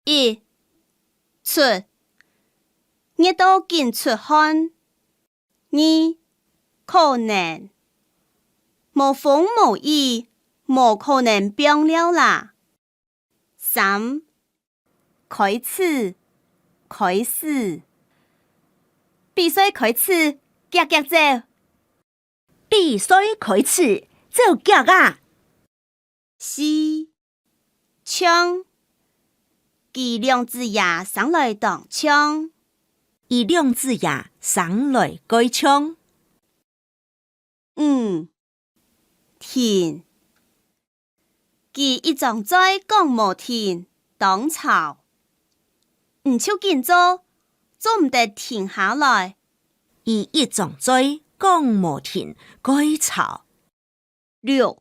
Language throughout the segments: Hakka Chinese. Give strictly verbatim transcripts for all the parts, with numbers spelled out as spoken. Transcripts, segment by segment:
一、出，熱到緊出汗。二、可能，無風無雨，無可能放尞啦。三、開始，開始，比賽開始，遽遽走。比賽開始，走遽啊！ 四、像，佢兩子爺生來當像。佢兩子爺生來蓋像。五、停，佢一張嘴講無停，當吵。你就緊做，做毋得停下來。佢一張嘴講無停，蓋吵。六、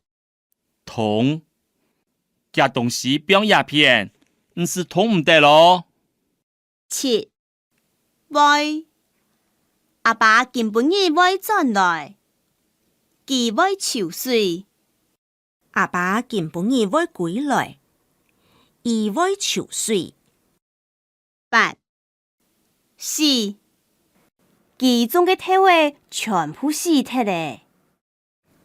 通。厥東西放這片，毋使通毋得哦。七、會，阿爸今晡日會轉來，佢會泅水。阿爸今晡日會歸來，佢會泅水。 八、死，佢種个豆仔全部死忒咧。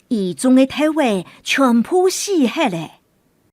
佢種个豆仔全部死忒咧。